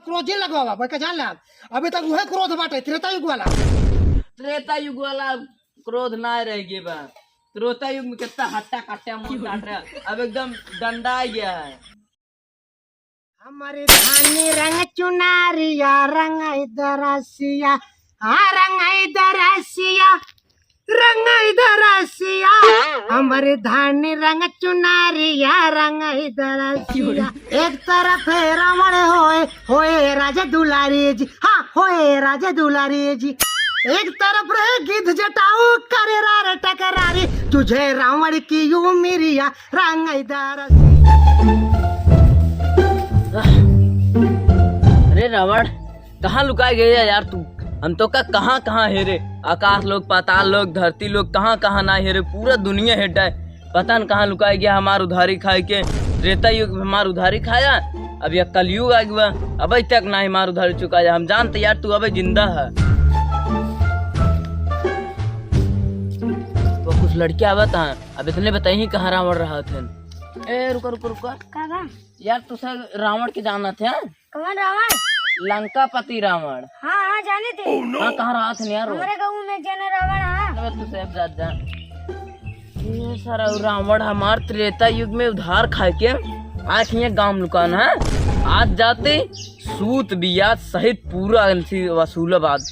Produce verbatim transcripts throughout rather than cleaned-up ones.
क्रोध जिन लगवावा, बड़का जान ला। अभी तक उहे क्रोध बाटे, त्रेता युग वाला। त्रेता युग वाला क्रोध ना रह गए बा। त्रेता युग में कितना हट्टा कट्टा मुंह काट रहा, अब एकदम डंडा आ गया है। हमारी धानी रंग चुनारिया, रंग इधर रसिया, हाँ, रंग इधर रसिया, रंग इधर रसिया, हमारी धानी रंग चुनारिया, रंग इधर रसिया। एक तरफ है रावण होए, होए राजा दुलारी जी, हाँ, होए राजा दुलारी जी। एक तरफ रहे गिद्ध जटाऊ, करे रार टकरारी, तुझे रावण की यू मिरिया, रंग इधर रसिया। अरे रावण, कहाँ लुकाए गए है यार तू? हम तोका कहाँ कहाँ हेरे, आकाश लोक, पाताल लोक, धरती लोक, कहाँ कहाँ ना हेरे, पूरा दुनिया हेडा है। पता न कहाँ लुकाए गया हमार उधारी खाए के। त्रेता युग में हमार उधारी खाया, अब यह कलयुग आ गया, अबे तक ना हमार उधारी चुकाया। हम जानते यार तू अबे जिंदा है। तो कुछ लड़के आवत हैं, अब इतने बताई ही कहाँ रावण रहा थे। ए रुका रुका रुका। का बा? यार, तुसे रावण के जानत है? कौन रावण? लंकापति रावण। हाँ, हाँ, जाने थे। हाँ, कहाँ रहत है यार वो? हमारे गाँव में एक जना रावण है। अबे तुसे अब जात जा। ये सारा रावण हमार त्रेता युग में उधार खाए के आज ये गांव लुकान है। आज जाते सूत बियाज सहित पूरा इनसे वसूलब आज।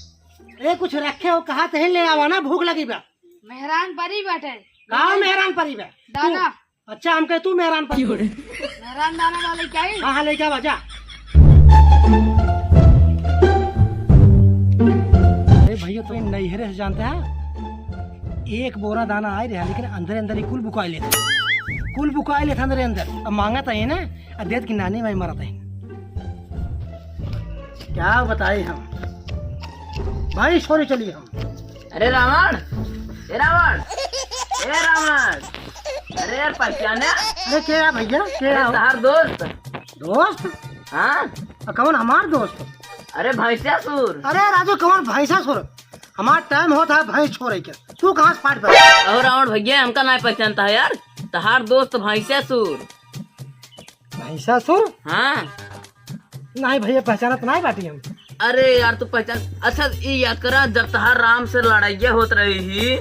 ए, कुछ रखे हो, कहा तही ले आवा ना, भूख लगी बा। मेहरान परी बैठे। का मेहरान परी बा? दाना। अच्छा, हम कहे तू मेहरान पर। मेहरान दाना वाले क्या ही? हाँ, हाँ, लेके आवा, जा। अरे भैया, तो नैहरे से जानते हैं, एक बोरा दाना आए रहा, लेकिन अंदर अंदर ही कुल बुकाए लेते, कुल बुकाए लेते अंदर अंदर। अब मांगा था ये ना, अब देत की नानी माई मरत है। क्या बताए हम, भाई छोरी चली हम। अरे रावण, ए रावण, ए रावण, अरे यार पहचाने? अरे के है भैया, के अरे है? तहार दोस्त। दोस्त? हाँ। आ, कौन हमार दोस्त? अरे भैंसासुर। अरे राजू, कौन भैंसासुर? हमार टाइम होता है भैंस छोड़े के, तू कहाँ से फाट पड़ा? अहो रावण भैया, हमका ना पहचानता है यार, तहार दोस्त भैंसासुर। भैंसासुर? हाँ। नहीं भैया, पहचानत नहीं बाटी हम। अरे यार, तू पहचान, अच्छा, ई याद करा, जब तहार राम से लड़ाइया होत रही ही,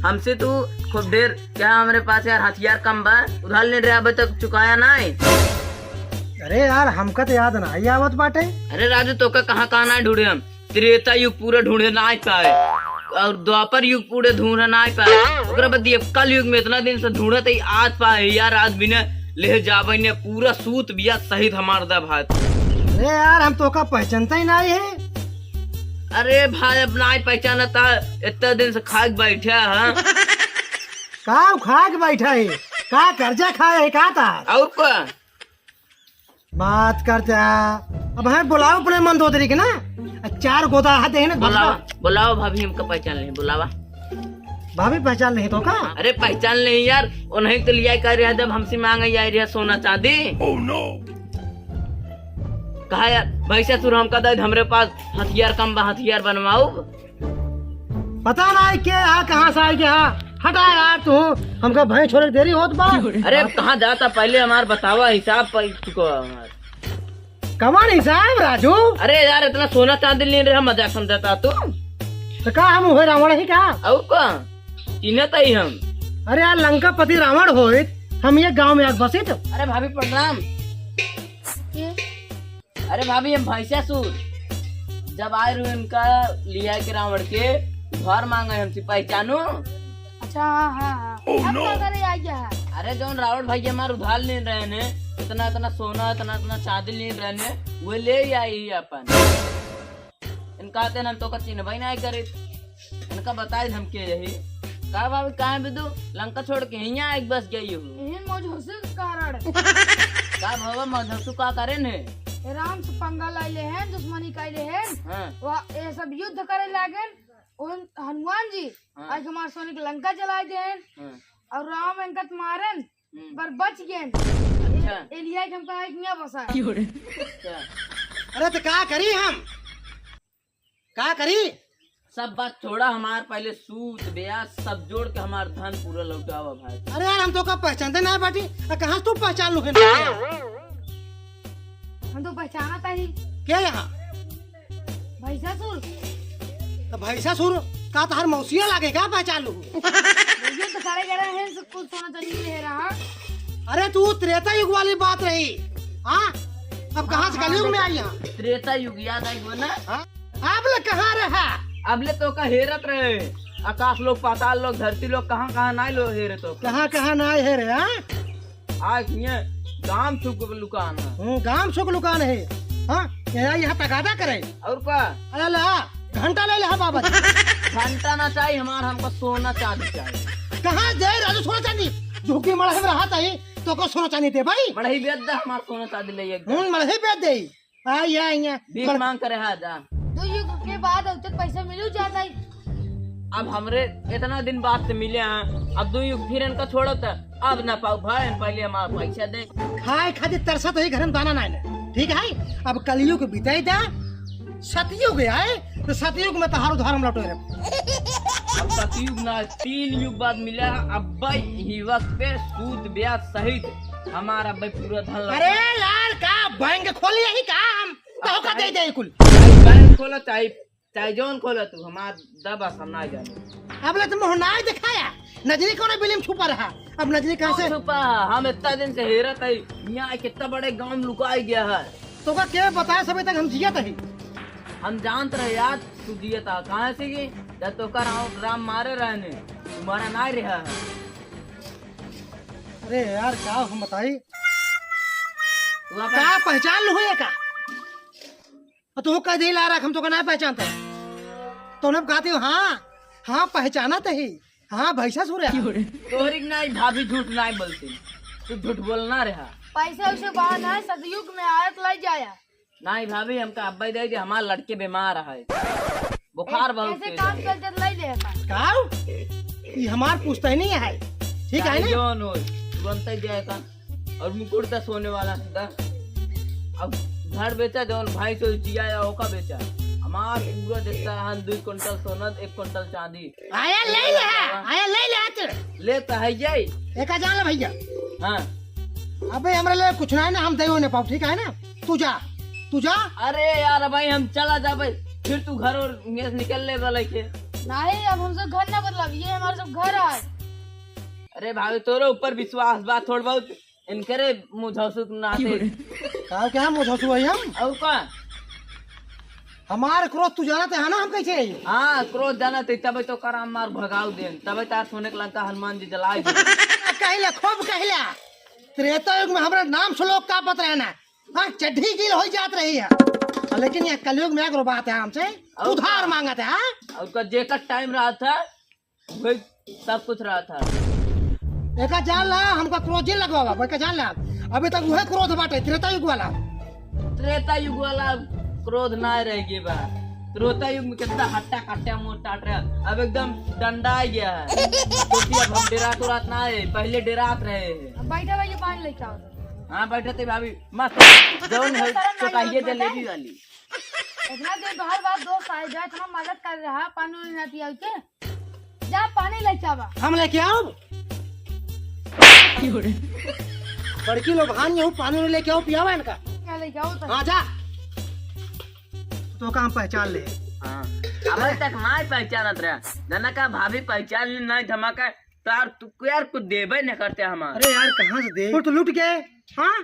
हमसे तू खूब ढेर, क्या हमरे पास यार हथियार कम बा, उधार लेन रहे, अबे तक चुकाया नहीं। अरे यार, हमका तो याद नहीं आवत बाटे। अरे राजू, तोका कहाँ कहाँ नहीं ढूंढे हम, त्रेता युग पूरा ढूंढे ना पाए, और द्वापर युग पूरे ढूंढे ना पाए, ओकरा बाद ये कल युग में इतना दिन से ढूंढत ही आज पाए यार, आज बिना ले जावे ने पूरा सूत बिया सहित हमार दा भाई। अरे यार, हम तोका पहचानता ही नहीं है। अरे भाई, अब नहीं पहचानता, इतना दिन से खाक बैठा है। का खाक बैठा है? का कर्जा खाए है का तार? और का? बात करते हैं। अब है बुलाओ अपने मंदोदरी के ना। आ, चार गोदा हाथ देहे ना, बुलावा, भसवा। बुलावा भाभी, हमका पहचान नहीं, बुलावा। भाभी पहचान नहीं तो का? अरे पहचान नहीं यार, उन्हें तो लिया कर रहा जब हमसे मांगे आई रहा सोना चांदी। Oh no! कहा यार, भैंसासुर हमका दे, हमरे पास हथियार कम बा, हथियार बनवाओ। पता ना है के हा, कहाँ से आए के हा। हटा यार तू, हमका भैंस छोड़े के देरी होत बा। अरे कहाँ जाता, पहले हमार बतावा, हिसाब पर चुको हमार। कमान हिसाब राजू? अरे यार, इतना सोना चांदी लेन रहे, मजाक समझता तू? तो का हम हुए रावण ही का? और का? चिन्हत ही हम। अरे यार, लंकापति रावण होइत, हम ये गांव में आज बसित। अरे भाभी प्रणाम। अरे भाभी, हम भैंसासुर जब आए रहे इनका लिया के रावण के घर मांगे हमसे पहचानो। अच्छा, हाँ, हाँ, हाँ। Oh, अब no! का करे आ गया है? अरे जौन रावण भैया हमार उधार लेन रहे ने, इतना इतना सोना, इतना इतना चांदी लेन रहे ने, वो ले आई ही अपन। इनका आते हम तो का चिन्हबई नहीं करे। इनका बताए धमके यही। का भाभी, काहे बिदु लंका छोड़ के हियाँ आके बस गई हो? यही मौज हंसू के कारण। का बाबा मौज हंसू का करे ने? राम से पंगा लाई ले हैं, दुश्मनी कई ले हैं। हाँ। वह ये सब युद्ध करे लागेन। उन हनुमान जी हाँ। आज हमार सोने के लंका जलाए देन। हाँ। और राम इनका मारन, हम्म। पर बच गए। अच्छा। ए-, एलिया के हमका एक मियाँ बसा है। अच्छा। अरे तो का करी हम? का करी? सब बात छोड़ा, हमार पहले सूद, ब्याज सब जोड़ के हमार धन पूरा लौटावा भाई। अरे यार, हम तो का पहचानते ना बाटी, आ कहाँ से तू पहचान लू है? हम तो पहचाना था ही। के यहाँ? भैंसासुर। तो भैंसासुर का तहार मौसिया लागे का पहचान लू? भैया तो सारे कह रहे हैं, सब कुछ सोना चांदी ले रहा। अरे तू त्रेता युग वाली बात रही। हाँ, अब कहाँ से हाँ, कलयुग में आई यहाँ? त्रेता युग याद आई वो ना? हाँ? अब ले कहाँ रहा? अब ले तो का हेरत रहे, आकाश लोग, पाताल लोग, धरती लोग, कहाँ कहाँ नाई लो हेरे तो। कहाँ कहाँ नाई हेरे, हाँ? आज हियाँ गाम सुख लुकान है। हम्म, गाम सुख लुकान है। हाँ, यहाँ, यहाँ तगादा करे। और का? अरे ला, घंटा ले ले, हाँ बाबा जी। घंटा ना चाहिए हमार, हमको सोना चांदी चाहिए। कहाँ दे राजू सोना चांदी? झुकी मड़हे में रहा था ही, तो को सोना चांदी दे भाई। मड़ही बेच दे, हमार सोना चांदी ले एक। हम्म, मड़ही बेच दे। आ, या, या। भीख मड़- मांग करे, हाँ, जा। दो युग के बाद अब तक पैसा मिलू जाता है। अब हमरे इतना दिन बाद से मिले हैं, अब दो युग फिर इनका छोड़ो तो अब ना पाऊ भाई, पहले हमारा पैसा दे। खाए खातिर तरसत ही घर में दाना नाई ना, ठीक है? अब कलयुग बिताई दा, सतयुग आए तो सतयुग में तहार उधार हम लौटे रहे। अब सतयुग ना, तीन युग बाद मिला, अब भाई ही वक्त पे सूद ब्याज सहित हमारा भाई पूरा धन लौटा। अरे यार, का बैंक खोली यही का हम? तो का दे दे कुल। बैंक खोला चाहे, चाहे जौन खोला तू, हमार दबा हम ना जाने। अब ले तुम मुँह ना दिखाया, नजरी कौन बिलिम छुपा रहा? अब नजरी कहाँ से? छुपा? हम इतना दिन से हेरत है, यहाँ कितना बड़े गांव में लुकाई गया है। तो का के बताए, सभी तक हम जियत ही। हम जानत रहे यार, तू जियत हा। कहाँ से कि जब तो का राम, राम मारे रहने, तुम्हारा ना रहा है। अरे यार, का हम बताई? तू अपन का पहचान लू है का? और तू कह दे ला रख, हम तो का ना पहचानते। तो उन्हें कहते हो, हाँ, हाँ, पहचाना तो ही। हाँ, भैंसासुर है। तोहरी के नाई भाभी झूठ नाई बोलती, तू झूठ बोलना रहा। पैसा उसे बहाना है, सतयुग में आयत लाई जाया। नाई भाभी, हमका अब्बा ही दे दे, हमार लड़के बीमार है, बुखार बहुत कैसे तेज काम है। चल चल लाई ले हमार। का? ये हमार पुश्तैनी है, ठीक है चाहे ना? जौन हो, तुरंत ही जाए का। और मुकुट तो सोने वाला है, दा। अब घर बेचा, जौन भाई से जिया या ओका बेचा। हमार पूरा जितना है, दो कुंटल सोना, एक कुंटल चांदी। आया ले ले, आया ले ले तू। ले तो है ये। एका जान ले भैया। हाँ। अबे हमरा ले कुछ ना है ना, हम देवे ना पाऊ, ठीक है ना? तू जा, तू जा। अरे यार भाई, हम चला जाबे, फिर तू घर और में से निकल ले वाला के। नहीं, अब हम सब घर ना बदलब, ये हमारा सब घर है। अरे भाभी, तोरे ऊपर विश्वास बा थोड़ बहुत, इनकरे मुझौसु नाते। का क्या मुझौसु है हम? और का? हमार क्रोध तू जानत है ना, हम कैसे है? हाँ, क्रोध जानत है, तबे तो कराम मार भगाव देन, तबे तार सोने के लंका हनुमान जी जलाए देन। कहला, खूब कहला। त्रेता युग में हमरा नाम से लोग कांपत रहे ना। हाँ, चड्ढी गील हो जात रही है। लेकिन ये कलयुग में एगो बात है हमसे, और उधार का? मांगत है, हाँ? और का जेकर टाइम रहा था, वही सब कुछ रहा था। एका जान ला, हमका क्रोध जिन लगवावा, एका जान ला। अभी तक वह क्रोध बाटे, त्रेता युग वाला। त्रेता युग वाला क्रोध ना रह गए बा। त्रेता युग में कितना हट्टा कट्टा मुंह टाट रहा, अब एकदम डंडा आ गया है। क्योंकि अब हम डेरात उरात ना है, पहले डेरात रहे हैं। अब बैठा भाई, ये पानी लेके आओ। हाँ, बैठे थे भाभी, मस्त जौन है, शर्म नहीं चौटाइये आवत जलेबी है? वाली। इतना दिन तोहर बाप दोस्त आए जाए, इतना मदद कर रहा, पानी उनी ना पियाई के। जा पानी लेके आवा। हम लेके आओ। बड़की लोग भान यहू पानी उनी लेके आओ, पियावा इनका। क्या लेके आओ तो? हाँ, जा। तो काम पहचान ले। हाँ। अबे तक ना पहचानत रहा। जना का भाभी पहचान ली नहीं धमाका, तार तू यार कुछ देबे न करते हमार। अरे यार, कहाँ से दे? वो तो लूट गए। हाँ?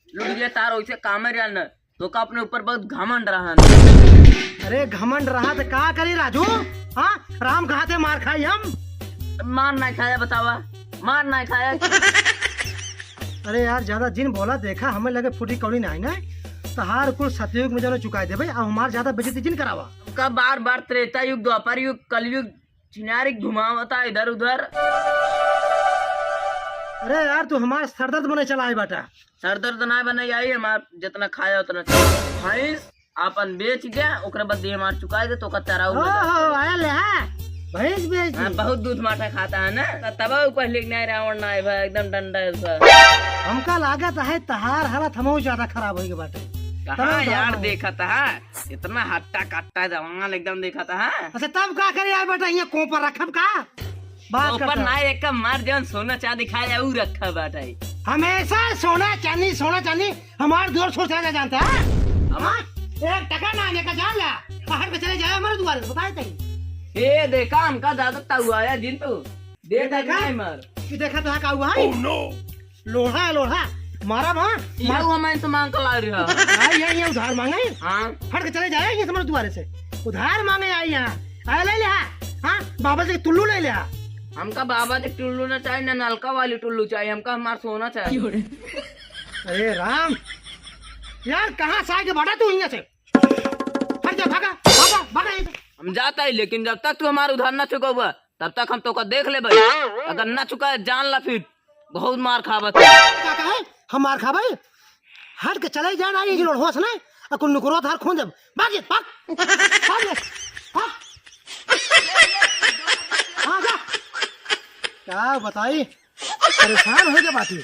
लूट गए तार, वैसे काम है यार न। तो का अपने ऊपर बहुत घमंड रहा न। अरे घमंड रहा तो का करी राजू? हाँ? राम कहा थे मार खाई हम? मार ना खाया बतावा, मार ना खाया। अरे यार, ज्यादा जिन बोला, देखा, हमें लगे फूटी कौड़ी नहीं ना, तहार कुल सतयुग में जानो चुकाई देबे, अब हमार ज्यादा बेइज्जती जिन करावा। का बार बार त्रेता युग, द्वापर युग, कलयुग, चिनारी घुमावता इधर उधर। अरे यार, तू हमार सरदर्द बने चला है बाटा। सरदर्द ना बने, यही हमार जितना खाया उतना चला। भैंस अपन बेच के ओकरे बाद ये हमार चुकाई दे तो ओकर चराऊ हो हाँ, जाए। हाँ, आया ले, हाँ। भैंस बेच हाँ, दी। बहुत दूध माठा खाता है ना, तो तब ऊ पहले के नहीं रावण ना है भाई, एकदम डंडा है उसका। हमका लागत है तहार हालत हमहू ज्यादा खराब होई के बाटे। कहाँ तमाम यार धर्म है। देखत है, इतना हट्टा कट्टा जवान एकदम देखत है। अच्छा तब का करे यार बेटा, ये कोपर रखब का? बात ऊपर करता ना है। एक मार जौन सोना चांदी खाया ऊ रखा बाटे। हमेशा सोना चांदी, सोना चांदी। हमार जोर सोच रहा जानता है? हम हाँ? एक टका ना आने का जान ला। आ हट के चले जाए हमारे दुआरे से, बताए तई। ए, देखा, हमका दादा ताऊ आया जिन तू। दे ये देखा? नहीं मार। ये देखा तो का हुआ है? लोढ़ा है, लोढ़ा। मारा बा। ये मार। वो हमें तो मांग कर ला रही है। हाँ, ये, ये उधार मांगे। हाँ। हट के चले जाए ये हमारे दुआरे से। उधार मांगे आई यहाँ। अरे ले ले, हाँ। हाँ, बाबा जी के टुल्लू ले ले, हाँ। हमका बाबा जी के टुल्लू ना चाहिए, ना नलका वाली टुल्लू चाहिए, हमका हमार सोना चाहिए। अरे राम, यार, कहाँ से आके भागा तू यहाँ से? हट जा, भागा, भागा, भागा यहाँ से। हम जाता ही, लेकिन जब तक तू हमार उधार ना चुकौबा, तब तक हम तोका देख लेबे। अगर ना चुकाए, जान ला फिर बहुत मार खाबा तू। का कहे? हम मार खाबे? हट के चले जाना, ये लोढ़वा से ना, आ कुल नुकरो धार खोंद देब। भाग ये, भाग। भाग ये, भाग। हाँ, जा। का बताई? परेशान हो गया बाटी।